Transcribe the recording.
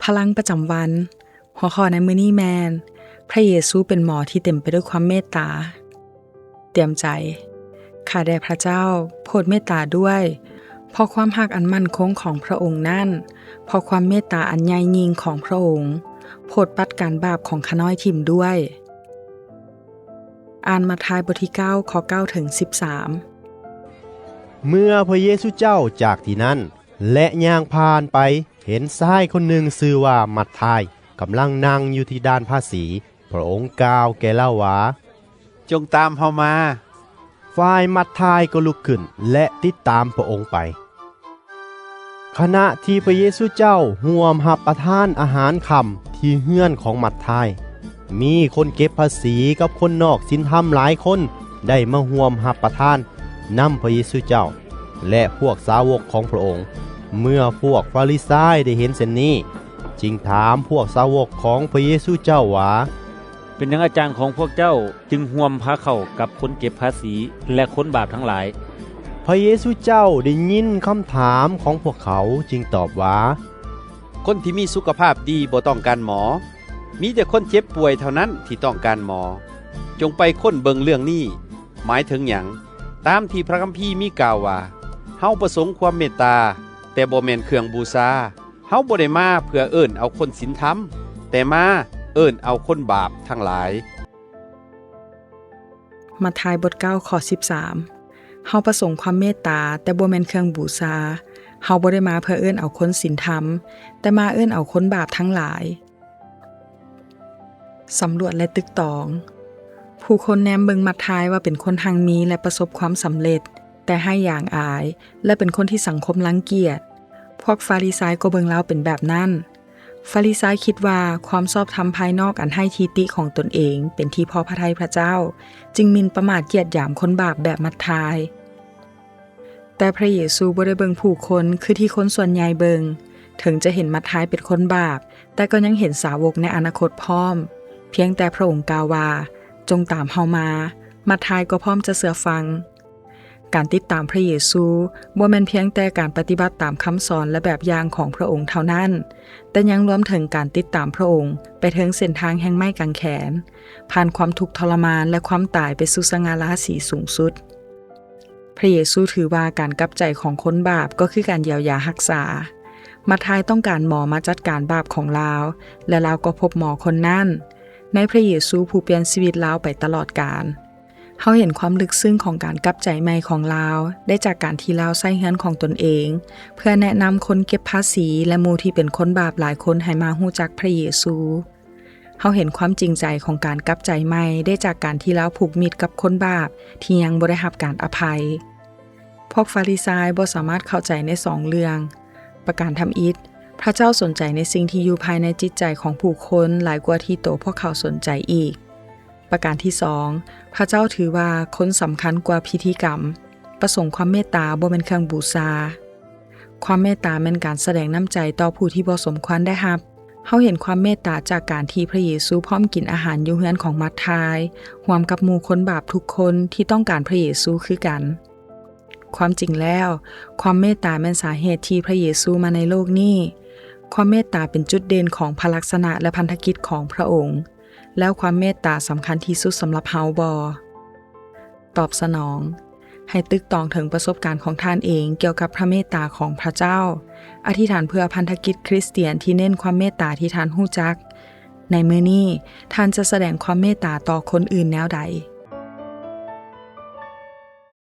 ພະລັງປະຈຳວັນ. ຫົວຂໍ້ໃນມື້ນີ້ແມ່ນ ພະເຢຊູເປັນໝໍທີ່ເຕັມໄປດ້ວຍຄວາມເມດຕາ. ຕຽມໃຈ. ຂ້າແດ່ພະເຈົ້າ, ໂຜດເມດຕາດ້ວຍ, ເພາະຄວາມຮັກອັນໝັ້ນຄົງຂອງພະອົງນັ້ນ, ເພາະຄວາມເມດຕາອັນໃຫຍ່ຍິ່ງຂອງພະອົງ, ໂຜດປັດການບາບຂອງຂ້ານ້ອຍຖິ້ມດ້ວຍ. ອ່ານມັດທາຍບົດທີເກົ້າ ຂໍ້ເກົ້າເຖິງສິບສາມ. ເມື່ອພະເຢຊູເຈົ້າຈາກທີ່ນັ້ນ ແລະ ຍ່າງຜ່ານໄປ, ເຫັນຊາຍຄົນໜຶ່ງຊື່ວ່າມັດທາຍ ກຳລັງນັ່ງຢູ່ທີ່ດ່ານພາສີ. ພະອົງກ່າວແກ່ລາວວ່າ, ຈົ່ງຕາມເຮົາມາ. ຝ່າຍມັດທາຍກໍລຸກຂຶ້ນ ແລະ ຕິດຕາມພະອົງໄປ. ຂະນະທີ່ພະເຢຊູເຈົ້າຮ່ວມຮັບປະທານອາຫານຄ່ຳທີ່ເຮືອນຂອງມັດທາຍ, ມີຄົນເກັບພາສີກັບຄົນນອກສິນທຳຫຼາຍຄົນໄດ້ມາຮ່ວມຮັບປະທານນຳພະເຢຊູເຈົ້າ ແລະ ພວກສາວົກຂອງພະອົງ. ເມື່ອພວກຟາຣິຊາຍໄດ້ເຫັນເຊັ່ນນີ້, ຈຶ່ງຖາມພວກສາວົກຂອງພະເຢຊູເຈົ້າວ່າ, ເປັນຫຍັງອາຈານຂອງພວກເຈົ້າຈຶ່ງຮ່ວມພາເຂົ້າກັບຄົນເກັບພາສີ ແລະ ຄົນບາບທັງຫຼາຍ? ພະເຢຊູເຈົ້າໄດ້ຍິນຄຳຖາມຂອງພວກເຂົາ, ຈຶ່ງຕອບວ່າ, ຄົນທີ່ມີສຸຂະພາບດີບໍ່ຕ້ອງການໝໍ, ມີແຕ່ຄົນເຈັບປ່ວຍເທົ່ານັ້ນທີ່ຕ້ອງການໝໍ. ຈົ່ງໄປຄົ້ນເບິ່ງເລື່ອງນີ້ໝາຍເຖິງຫຍັງ, ຕາມທີ່ພະຄຳພີມີກ່າວວ່າ, ເຮົາປະສົງຄວາມເມດຕາ, ແຕ່ບໍ່ແມ່ນເຄື່ອງບູຊາ. ເຮົາບໍ່ໄດ້ມາເພື່ອເອີ້ນເອົາຄົນສິນທຳ, ແຕ່ມາເອີ້ນເອົາຄົນບາບທັງຫຼາຍ. ມັດທາຍບົດເກົ້າ ຂໍ້ສິບສາມ. ເຮົາປະສົງຄວາມເມດຕາ, ແຕ່ບໍ່ແມ່ນເຄື່ອງບູຊາ. ເຮົາບໍ່ໄດ້ມາເພື່ອເອີ້ນເອົາຄົນສິນທຳ, ແຕ່ມາເອີ້ນເອົາຄົນບາບທັງຫຼາຍ. ສຳຫຼວດ ແລະ ຕຶກຕອງ. ຜູ້ຄົນແນມເບິ່ງມັດທາຍວ່າເປັນຄົນຮັ່ງມີ ແລະ ປະສົບຄວາມສຳເລັດ, ແຕ່ຮ້າຍຢາງອາຍ ແລະ ເປັນຄົນທີ່ສັງຄົມລັງກຽດ. ພວກຟາຣິຊາຍກໍເບິ່ງລາວເປັນແບບນັ້ນ. ຟາຣິຊາຍຄິດວ່າຄວາມຊອບທຳພາຍນອກອັນໄຮ້ທີ່ຕິຂອງຕົນເອງເປັນທີ່ພໍພະໄທພະເຈົ້າ, ຈຶ່ງໝິ່ນປະໝາດກຽດຫຍາມຄົນບາບແບບມັດທາຍ. ແຕ່ພະເຢຊູບໍ່ໄດ້ເບິ່ງຜູ້ຄົນຄືທີ່ຄົນສ່ວນໃຫຍ່ເບິ່ງ. ເຖິງຈະເຫັນມັດທາຍເປັນຄົນບາບ, ແຕ່ກໍຍັງເຫັນສາວົກໃນອະນາຄົດພ້ອມ. ພຽງແຕ່ພະອົງກ່າວວ່າ, ຈົ່ງຕາມເຮົາມາ, ມັດທາຍກໍພ້ອມຈະເຊື່ອຟັງ. ການຕິດຕາມພະເຢຊູບໍ່ແມ່ນພຽງແຕ່ການປະຕິບັດຕາມຄຳສອນ ແລະ ແບບຢ່າງຂອງພະອົງເທົ່ານັ້ນ, ແຕ່ຍັງລວມເຖິງການຕິດຕາມພະອົງໄປເທິງເສັ້ນທາງແຫ່ງໄມ້ກາງແຂນ, ຜ່ານຄວາມທຸກທໍລະມານ ແລະ ຄວາມຕາຍໄປສູ່ສະຫງ່າລາສີສູງສຸດ. ພະເຢຊູຖືວ່າການກັບໃຈຂອງຄົນບາບກໍຄືການຢຽວຢາຮັກສາ. ມັດທາຍຕ້ອງການໝໍມາຈັດການບາບຂອງລາວ, ແລະ ລາວກໍພົບໝໍຄົນນັ້ນ. ໃນພະເຢຊູຜູ້ປ່ຽນຊີວິດລາວໄປຕະຫຼອດການ. ເຮົາເຫັນຄວາມເລິກເຊິ່ງຂອງການກັບໃຈໃໝ່ຂອງລາວ ໄດ້ຈາກການທີ່ລາວໃຊ້ເຮືອນຂອງຕົນເອງ ເພື່ອແນະນຳຄົນເກັບພາສີ ແລະ ໝູ່ທີ່ເປັນຄົນບາບຫຼາຍຄົນໃຫ້ມາຮູ້ຈັກພະເຢຊູ. ເຮົາເຫັນຄວາມຈິງໃຈຂອງການກັບໃຈໃໝ່ ໄດ້ຈາກການທີ່ລາວຜູກມິດກັບຄົນບາບທີ່ຍັງບໍ່ໄດ້ຮັບການອະໄພ. ພວກຟາຣິຊາຍບໍ່ສາມາດເຂົ້າໃຈໃນສອງເລື່ອງ. ປະການທຳອິດ, ພະເຈົ້າສົນໃຈໃນສິ່ງທີ່ຢູ່ພາຍໃນຈິດໃຈຂອງຜູ້ຄົນຫຼາຍກວ່າທີ່ໂຕພວກເຂົາສົນໃຈອີກ. ປະການທີສອງ, ພະເຈົ້າຖືວ່າຄົນສຳຄັນກວ່າພິທີກຳ, ປະສົງຄວາມເມດຕາບໍ່ແມ່ນເຄື່ອງບູຊາ. ຄວາມເມດຕາແມ່ນການສະແດງນ້ຳໃຈຕໍ່ຜູ້ທີ່ບໍ່ສົມຄວນໄດ້ຮັບ. ເຮົາເຫັນຄວາມເມດຕາຈາກການທີ່ພະເຢຊູພ້ອມກິນອາຫານຢູ່ເຮືອນຂອງມັດທາຍ, ຮ່ວມກັບໝູ່ຄົນບາບທຸກຄົນທີ່ຕ້ອງການພະເຢຊູຄືກັນ. ຄວາມຈິງແລ້ວ, ຄວາມເມດຕາແມ່ນສາເຫດທີ່ພະເຢຊູມາໃນໂລກນີ້. ຄວາມເມດຕາເປັນຈຸດເດັ່ນຂອງພະລັກສະນະ ແລະ ພັນທະກິດຂອງພະອົງ. ແລ້ວຄວາມເມດຕາສຳຄັນທີ່ສຸດສຳລັບເຮົາບໍ່? ຕອບສະໜອງ. ໃຫ້ຕຶກຕອງເຖິງປະສົບການຂອງທ່ານເອງກ່ຽວກັບພະເມດຕາຂອງພະເຈົ້າ. ອະທິຖານເພື່ອພັນທະກິດຄຣິສຕຽນທີ່ເນັ້ນຄວາມເມດຕາທີ່ທ່ານຮູ້ຈັກ. ໃນມື້ນີ້, ທ່ານຈະສະແດງຄວາມເມດຕາຕໍ່ຄົນອື່ນແນວໃດ?